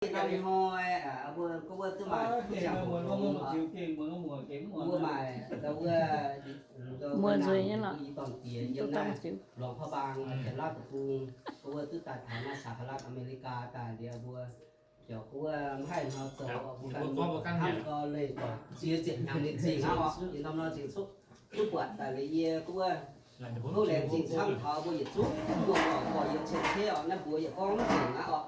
Norm hnoi mbuo gorngv wuov duqv maaih ziangh hoc, mbuo maaih muoz-nzuih nyei lorqc, i dorn diex yiem naaiv Luangc Prabang, Janx-Laauv deic-bung, gorngv wuov duqv daaih taux naaiv สหรัฐอเมริกา daaih liuz mbuo ziouc gorngv wuov mv haih hnoi zoux, mbuo ganh hnamv gau leih doic ziex ziepc hnyangx ninh zingh aqv oc. Yie norm nor zingh cuotv duqv buatc daaih liuz yie gorngv wuov houv laengz zingh camv taux mbuo yietc zungv muoz-doic gorx-youz cien-ceqv oc. Naaiv mbuox yietc gorngv zengc aqv oc.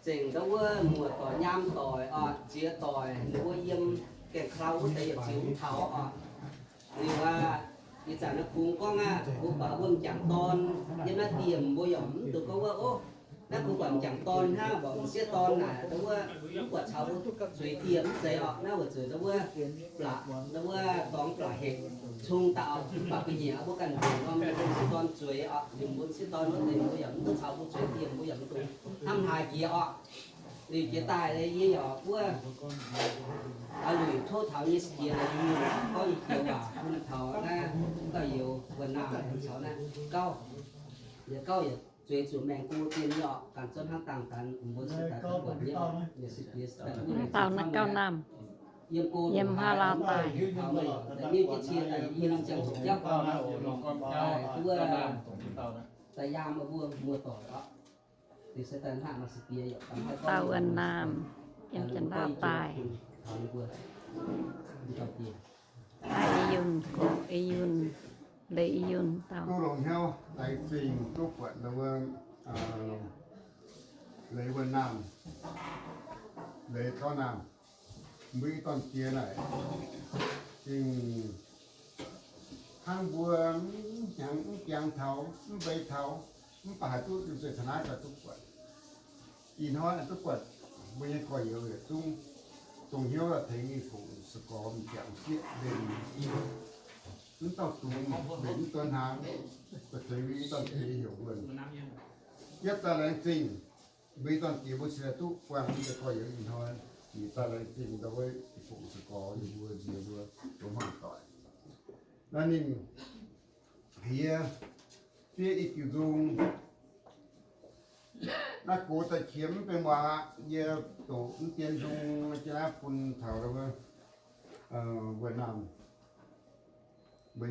Zengc ndau wuov muoz-doic nyaam doic oc, ziex doic ninh mbuo yiem gaengh ka'lau wuov deix yietc zingh mv taux oc. Liuz aqv, ih zanc naaiv kungx gorngv aqv, kungx buatc wuom jangc dorn yiem naaiv diemh, mbuo yaac mv dungx gorngv wuov, ov, naaiv kungx buatc m'jangc dorn hnangv, mbuox m'sieqv dorn naaic, ndau wuov mv buatc caux mbuo zueiz diemh mv zeiz oc. Naaiv weic zuqc ndau wuov baac ndau wuov dorngx baac hec cung dauh mv baac gu'nyuoz mbuo ganh nzengc norm m'sieqv dorn zueiz oc. Liuz mbuo m'sieqv dorn wuov deix mbuo yaac mv duqv caux mbuo zueiz diemh, mbuo yaac mv dungx hnamv haaix jiex oc. Liuz jiex daaih yie yaac wuov aav luic tov taux nyei jiex, gorngv nyei jiex waac bun taux naaiv gauh youz wuonh naamh caux naaiv gauh, yaac gauh yaac zueiz zuqc maengx go dien nyei oc. Ganh zorqv hnangv dangh ganh mbuo se daaih buatc nyei oc. Yaac se jiex daaih wuov naaiv gauh naamh yiem go yiem haaix lauh daaih, mingh jienv cie daaih yie ziangh hoc jauv gau, wuov daaih yaam mbuo muoz-doic oc. Dauh wuonh naamh yiem Janx-Laauv daaih. Aa, I Yunh, Gorqv I Yunh, Leiz I Yunh dauh. Duqv longc hnyouv laengz zingh duqv buatc wuov Leiz wuonh naamh, Leiz gauv naamh, mbuo i dorn diex naaic, zingh hnangv mbuo mv hnyangx mv jangx taux, mv mbeix taux, mv baac haih duqv nzueic taux naaiv gauh duqv buatc. Ih hnoi duqv buatc mbuo nyei gorx-youz yietc zungv dongh hnyouv tengx mingh fungc se gorx m'jangc sieqv mbenc, mv dauh dungz mbenc mv duqv hnaangx, tengx mbuo i dorn diex heuc wuonh. Yietv daaih laengz zingh mbuo i dorn diex mbuo cingx duqv buangh mbuo nyei gorx-youz ih hnoi, yietv daaih laengz zingh ndau wuov fungc se gorx yie mbuo nziex mbuo longc hmuangv doic. Naaiv ninh hie fiev i diuc nzung. Naaiv gox daaih qiemx mv benx muangx aqv. Yie doqc mv dien nzung jienv naaiv bun taux wuov wuonh naamh, mbuo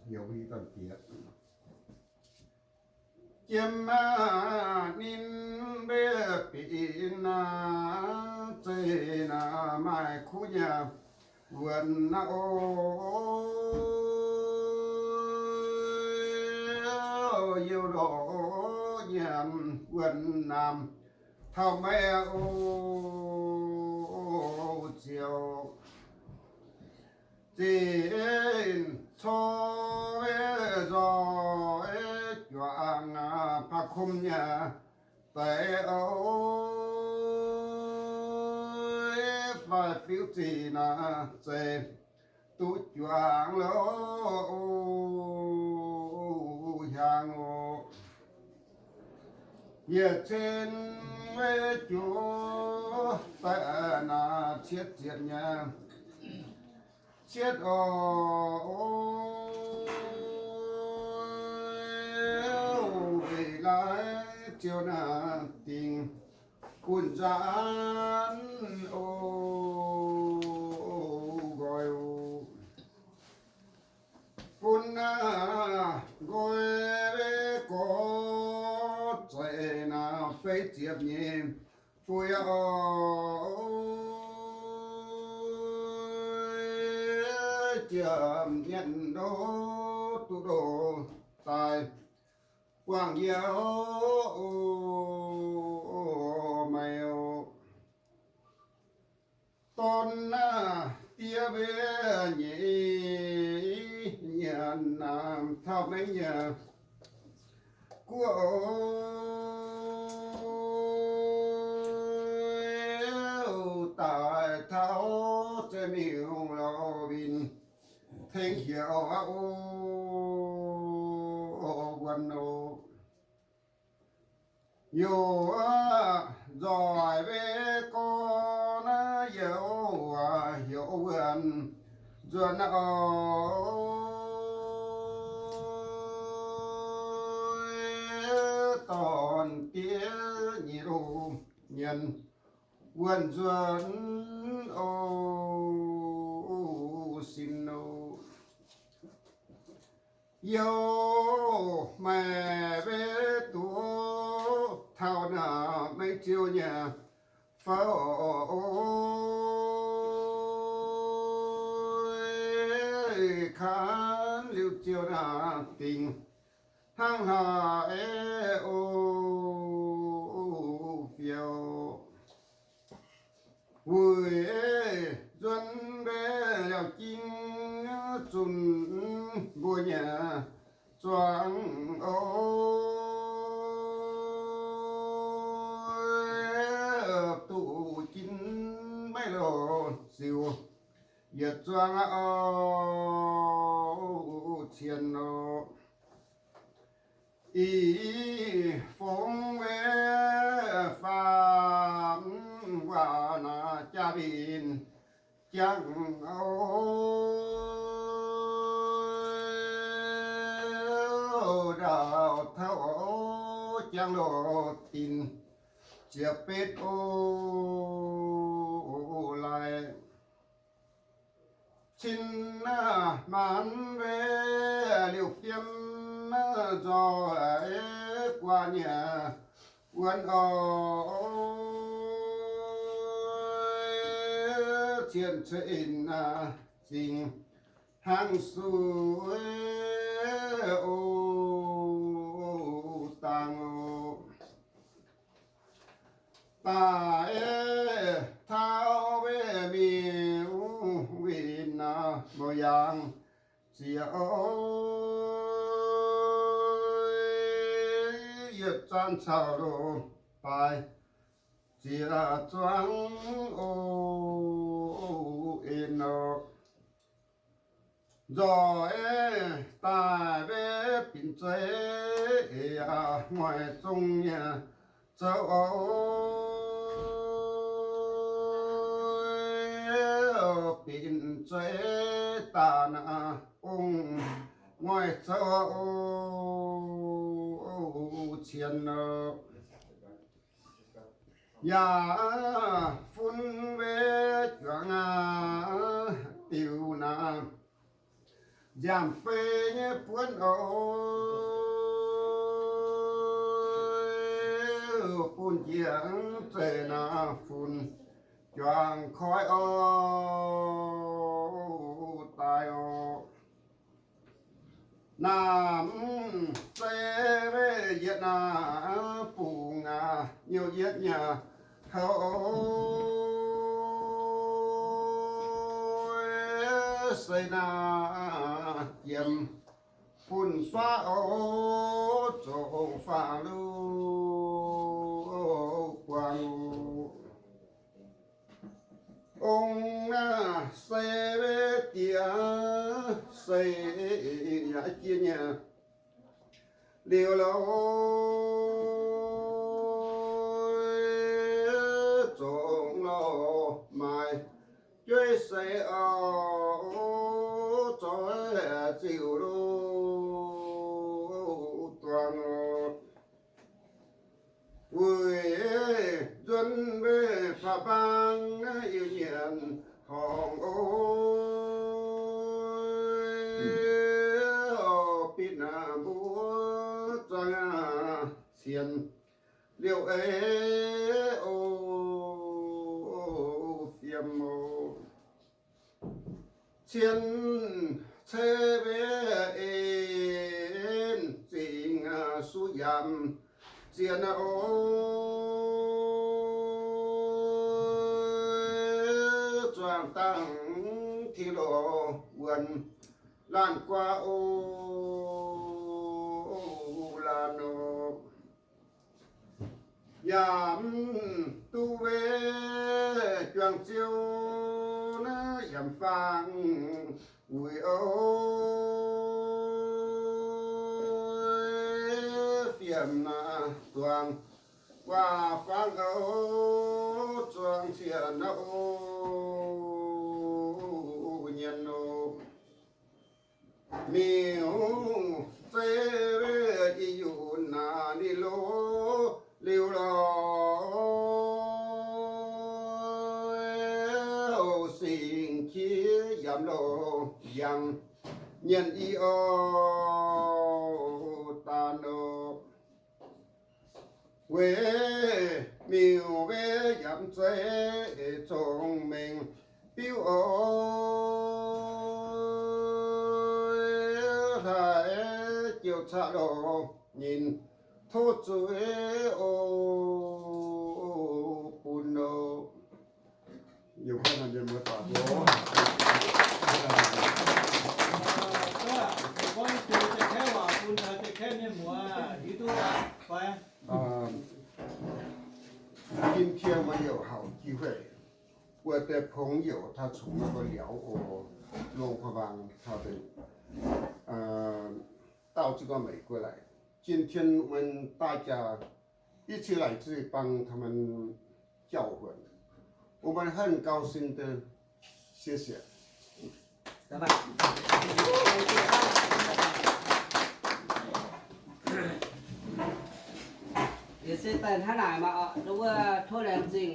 heuc mbuo i dorn diex. Jiem aqv, ninh mbuo binc aqv, zeiz naaic maaih kuv nyei wuonh naaiv oc. Youh lorqc nyanc wuonh naamh taux maiv oc, ziouc zinh cor nzoih juangc paav kumx nyei deix oc. Fai fiuv zinh naaic zeiz duqv juangc loh, hiaangx oc. Yietc cin weic juv daaih naaic cietv ziepc nyei cietv oc. Weic laaix ziouc naaic dingc gunv nzaanx oc, nqoi oc. Bun naaiv nqoi gorx zeiz naaiv feix ziepc nyei fuiv oc. Jiem mienh ndoh duqv ndoh daaih buangh yie oc, meih oc. Dorn naaiv diev mbuo nyei nyanc naamh taux maiv nyei guoqv oc. Daaih taux za'miuc lorz winh tengx heuc oc, wuonh oc. Yaac nzoih mbuo gorx naaiv yaac heuc wuonh nzuonx oc. Dorn diev nyei loz mienh wuonh nzuonx oc, sin oc. Youh maaih mbe duqv taux naaiv mengh ziouc nyei fouv, kangv liuz ziouc naaiv dingc hnangv haaix oc, fiouv. Wuic nzuonx mbe liaauc jing zunc mbuo nyei zuangx oc, duqv jin maiv loz ziux yietc zuangx oc, cien oc. Ih fongx weic faam waac naaic jaa-mbienc jangx oc, ndau taux jangx loz dinc ziepc betv oc, laaix cin maanc weic liouh fiem nzoih guaax nyei wuonh oc, cien ceix zingh hnangv suiv oc, dangh oc. Daaih taux weic miuc winh mouc yaangh ziex oc, yietc zanc caux loz daaih ziex zuangx oc, en oc. Nzoih daaih mbe binc zeiv eix yaac ngoix zong nyei zouv oc, binc zeiv daaih naaiv ong ngoix zouv oc, cien oc. Yaac fun weic juangc aqv, diuc naaiv nziaamv fei nyei buonv oc, bun jiex zeiv naaiv fun juangc koiv oc, daaih oc. Naaiv mv zeiz weic yietc naaiv bungx aqv, nyouh yietv nyei houv se naaiv jiem fun faqv oc, zongc faang lu buangh oc. Ong naaiv se diex se yaac jiex nyei liuz lorqc, zongc lorqc maaih jueiv se oc, zoih ziouc lu duangh oc. Weic nzuonx mbe faaux mbaang naaiv Iu-Mienh horngc oc, bitv naaiv mbuo zuangx sienx liouh ei oc, fiem oc. Cien ceix mbe en zingh suv yaac zien oc, zuangx dangh tingx loz wuonh laanh guaax oc, laanh oc. Yaac mv duqv weic juangc ziouv naaiv yaac faang wuic oc, fiem naaiv zuangx guaax faang oc, zuangx cien oc, nyienx oc. Miuc zeiv i yunc naaiv ninh loz liuz lorqc, singx qiex yaac loz yangh mienh i oc daaih nor. Weic miuc-weic yaac zeiz cong-mengh biuv oc. Hlaaix jiouc caqv loz nyinh tov zuiz oc bun oc. Gorngv jiex kaeqv waac bun kaeqv mienh muoz hiuv duqv fai? 今天我有好机会，我的朋友他从那个寮哦，龙坡邦，他的，呃，到这个美国来。今天我们大家一起来这里帮他们叫魂，我们很高兴的，谢谢。 Liuz se daaih hnangv naaic maah oc, nduov wuov tov laengz zingh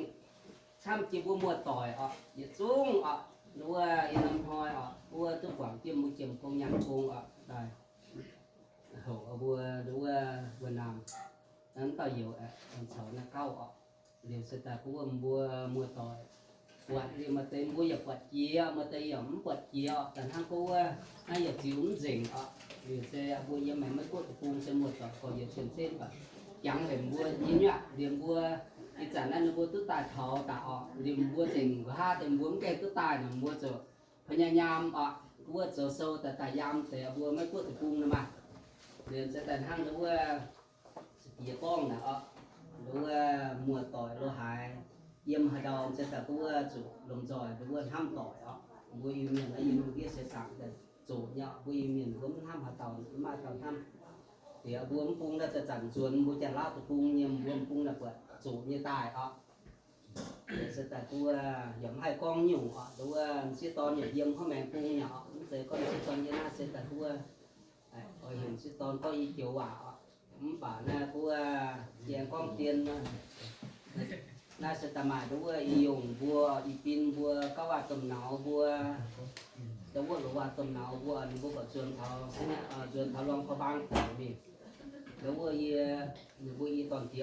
camv jiex mbuo muoz-doic oc, yietc zungv oc, nduov wuov yie norm hnoi oc, wuov duqv guangc jienv mbuo jiem gong nyaanh gong oc, daaih houc mbuo nduov wuov wuov naamh, mv dauh youz aeqv, caux naaiv gauh oc. Liuz se daaih gu wuov mbuo muoz-doic buatc liuz maaih deix mbuo yaac buatc jiex, maaih deix yaac mv buatc jiex oc. Daaih hnangv gu wuov naaiv yaac ziux mv nzengc oc. Liuz se mbuo yiem maengx Meiv Guoqv deic-bung se muoz-doic gorx-youz cien-ceqv baac jangx haic mbuo nyei nyuaqv. Liuz mbuo ih zanc naaiv ninh mbuo duqv daaih taux daaih oc. Liuz mbuo zengc nqa'haav deix mbuo mv gaengh duqv daaih nor, mbuo ziouc พยายาม oc, wuov zoux sou daaih daaih yiem deix mbuo Meiv Guoqv deic-bung nor maah. Liuz se daaih hnangv nduov wuov se diex gorngv naaic oc, nduov wuov muoz-doic lo haaix, yiem haaix ndau se daaih gu wuov zuqc lomh nzoih nduov wuov hnamv doic oc. Mbuo Iu-Mienh naaiv yiem ndiev seix zaangc daaih zoqc nyei oc. Mbuo Iu-Mienh mbuo mv hnamv haaix dauh, mv maaih dauh hnamv. Diex mbuo mv bung naaiv za'gengh nzuonx mbuo Janx-Lauv deic-bung nyei, mbuo mv bung naaic buatc zoqc nyei daaih oc. Se daaih gu wuov yaac mv haih gorngv nyungc oc, nduov wuov m'sieqv dorn yaac yiem hnangv maengx bung nyei oc. Mv zeiz gorngv m'sieqv dorn yiem naaiv se daaih gu wuov oix heuc m'sieqv dorn gorngv i joux waac oc. Mv baac naaiv gu wuov jien gorngv dien naaiv se daaih maaih nduov wuov i yongh mbuo, i bin mbuo, gauv waac domh nauz mbuo, nduov wuov loz waac domh nauz mbuo, ninh mbuo buatc nzuonx taux, nzuonx taux Luang Prabang daic mingh. Nduov wuov yie, ninh mbuo i dorn-diex